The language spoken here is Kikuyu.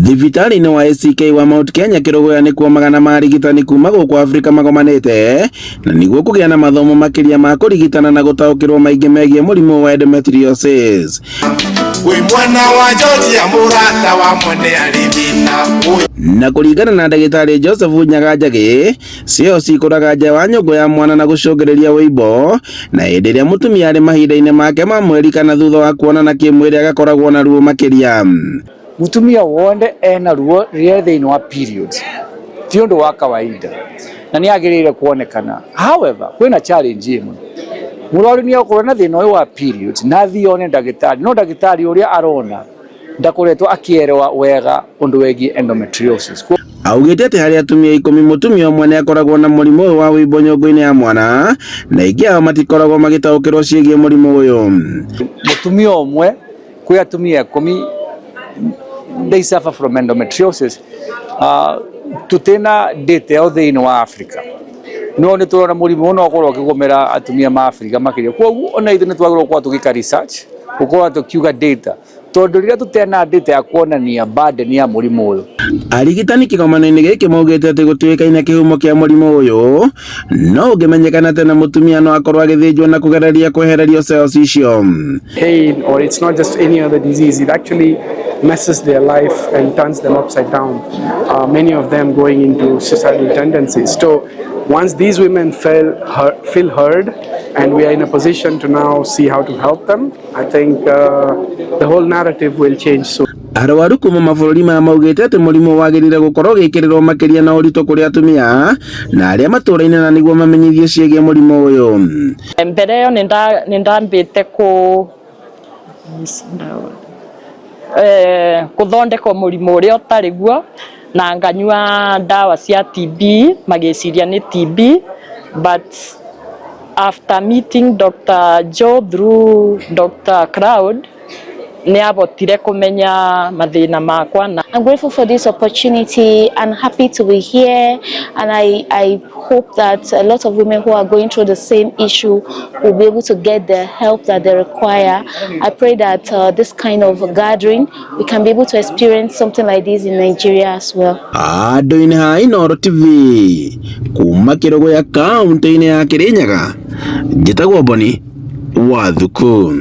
Thibitarĩ-inĩ wa ACK wa Mount Kenya Kĩrũgũya nĩkuo magana ma arigitani kuma gũkũ Afrika magomanĩte na nĩguo kũgĩa na mathomo makĩria ma kũrigitana na gũtaũkĩrwo maingĩ megiĩ mũrimũ wa endometriosis. Wĩ mwana wa Georgia mũrata wa mwene arĩ thĩna. Na kũringana na ndagĩtarĩ Joseph Nyaga Njagĩ, cio cikũraga nja wa nyũngũ ya mwana na gũcũngĩrĩria wũimbo, na hĩndĩ ĩrĩa mũtumia arĩ mahinda-inĩ make ma mweri kana thutha wa kuonana kĩmwĩrĩ agakoragwo na ruo makĩria. Mutumia wonde ena ruo rĩrĩa thĩinĩ wa periods ti ũndũ wa kawaida na nĩ agĩrĩire kuonekana. However, kwĩna challenge ĩmwe, mũrwaru nĩ akorwo na thĩna ũyũ wa periods na athiĩ one ndagĩtarĩ, no ndagĩtarĩ ũrĩa arona ndakoretwo akĩerewa wega ũndũ wĩgiĩ endometriosis. Augĩte atĩ harĩ atumia 10 mũtumia ũmwe nĩ akoragwo na mũrimũ ũyũ wa wũimbo nyũngũ-inĩ ya mwana na aingĩ ao matikoragwo magĩtaũkĩrwo ciĩgiĩ mũrimũ ũyũ. Mũtumia ũmwe kwĩ atumia 10 they suffer from endometriosis. Tũtĩna data ĩyo thĩinĩ wa Africa, no nĩ tũrona mũrimũ ũyũ no ũkorwo ũkĩgũmĩra atumia ma Africa makĩria. Koguo ona ithuĩ nĩ twagĩrĩirwo gũkorwo tũgĩka research, gũkorwo tũkiuga data, tondũ rĩrĩa tũtena data ya kuonania burden ya mũrimũ ũyũ. Arigitani kĩgomano-inĩ gĩkĩ maugĩte atĩ gũtiũĩkaine kĩhumo kĩa mũrimũ ũyũ, no ũngĩmenyekana tene mũtumia no akorwo agĩthĩnjwo na kũgereria kwehererio cells icio. Pain, or it's not just any other disease, it actually messes their life and turns them upside down, many of them going into suicidal tendencies. So once these women feel heard and we are in a position to now see how to help them, I think the whole narrative will change soon. Arwaru kuma mabũrũri maya maugĩte atĩ mũrimũ wagĩrĩire gũkorwo ũgĩkĩrĩrwo makĩria na ũritũ kũrĩ atumia na arĩa matũraine na nĩguo mamenyithio ciĩgiĩ mũrimũ ũyũ. Mbere ĩyo nĩ ndambĩte kũthondekwo mũrimũ ũrĩa ũtarĩ guo na nganyua ndawa cia TB magĩciria nĩ TB, but after meeting Dr. Joe through Dr. Cloud, nĩ abotire kũmenya mathĩna makwa na I'm grateful for this opportunity and happy to be here, and I hope that a lot of women who are going through the same issue will be able to get the help that they require. I pray that this kind of gathering, we can be able to experience something like this in Nigeria as well. Andũ-inĩ ha Inooro TV kuma Kĩrũgũya kaũntĩ-inĩ ya Kĩrĩnyaga, njĩtagwo Boni wa Thuku.